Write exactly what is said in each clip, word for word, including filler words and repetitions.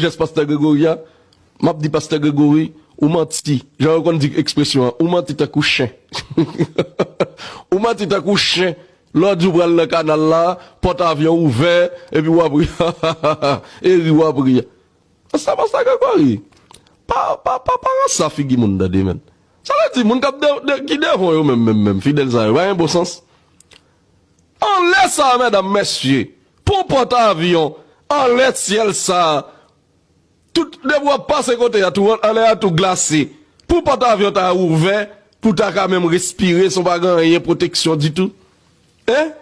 jès pastè Gregory a, m ap di pastè Gregory, ou manti. Jan yo konn di ekspresyon an, ou manti tankou chen. Ou manti tankou chen. Lè w di w pral nan kanal la, pòt avyon ouvè, epi w ap ri. E ri w ap ri. Pastè, pastè Gregory, pa, pa, pa, pa ranse figi moun tande, menn. Sa vle di, moun k ap de, de, ki devan yo menm, menm, menm, fidèl sa yo, pa gen bon sans. Anlè sa, medam, mesye, pou pòt avyon, anlè syèl sa, tout, depi w ap pase kote a, tou, anlè a tou glase. Pou pòt avyon ta ouvè, pou ta ka menm respire, san pa gen anyen pwoteksyon ditou. Hein?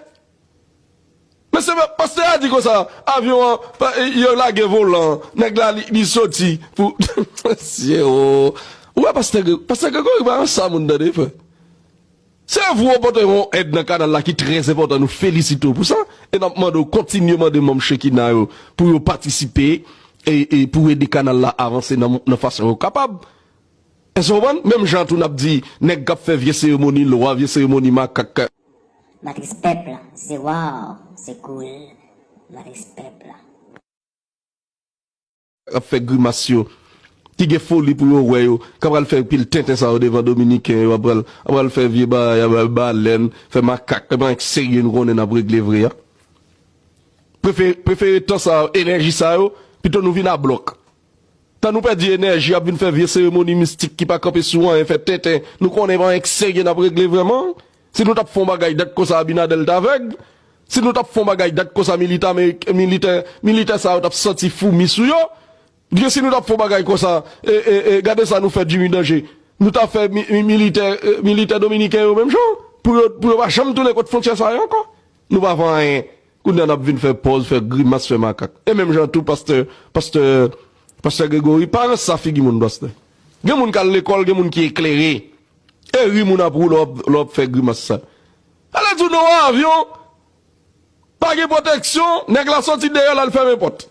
Mesye, pastè a di konsa, avyon an, pa- yo lage volan, nèg la li, li soti pou, mesye o. Ou wè pastè Gre- pastè Gregory pa nan sa moun tande, frè. Se vre w pote yon èd nan kanal la ki trè enpòtan, nou felisite w pou sa. E n ap mande w kontinye mande manm Shekinah yo pou yo patisipe e, e pou ede kanal la avanse nan, nan fason yo kapab. Èske w konprann? Menm jan tou n ap di nèg k ap fè vye seremoni lwa, vye seremoni makak. Matris pèp la, se waw, se cool. Matris pèp la. K ap fè grimas yo, ki gen foli pou yo wè yo, k ap pral fè pil tenten sa yo devan dominiken yo, ap pral, ap pral fè vye bagay, ap pral balèn, fè makak, e pa nèg serye nou konnen n ap regle vre a. Prefere, prefere tan sa yo, enèji sa yo, pito nou vin a blòk. Tan nou pèdi enèji ap vin fè vye seremoni mistik ki pa kanpe sou anyen, fè tenten. Nou konnen pa anyen k serye n ap regle vrèman. Si nou t ap fè yon bagay dat konsa, Abinader t avèg. Si nou t ap fè yon bagay dat konsa, militè amerik- militè, militè sa yo t ap santi foumi sou yo. Paske si nou t ap fè yon bagay konsa, e, e, e, gade sa nou fè Jimmy Danger. Nou t ap fè mi- mi- militè, e, militè dominiken yo menm jan. Pou yo, pou yo pa janm tounen kot fwontyè sa yo ankò. Nou pa fè anyen. Kounye a n ap vin fè pòz, fè grimas, fè makak. E menm jan tou, pastè, pastè, pastè Gregory, pa ranse figi moun, pastè. Gen moun k al lekòl, gen moun ki eklere. E ri moun ap wou lè w ap, lè w ap fè grimas sa. Sa vle di w nan yon avyon, pa gen pwoteksyon, nèg la soti deyò l al fèmen pòt.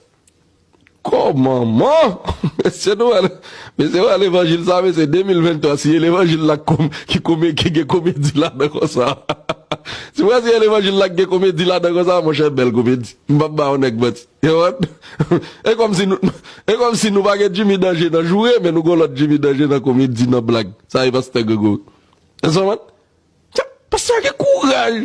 Kòman, man? Mesye nou wè, mesye wè levanjil sa, mesye de mil venntwa, si e levanjil la ki kom- ki kome- ki gen komedi ladan konsa. Si w wè si e levanjil la ki gen komedi ladan konsa, monchè, bèl komedi. M p ap ba yon nèg manti. Yo wè? E kòmsi nou, e kòmsi nou pa gen Jimmy Danger nan joure, men nou gen lòt Jimmy Danger nan komedi, nan blag. Sa e pastè Gregory. Èske w konprann? Tcha, pastè a gen kouraj.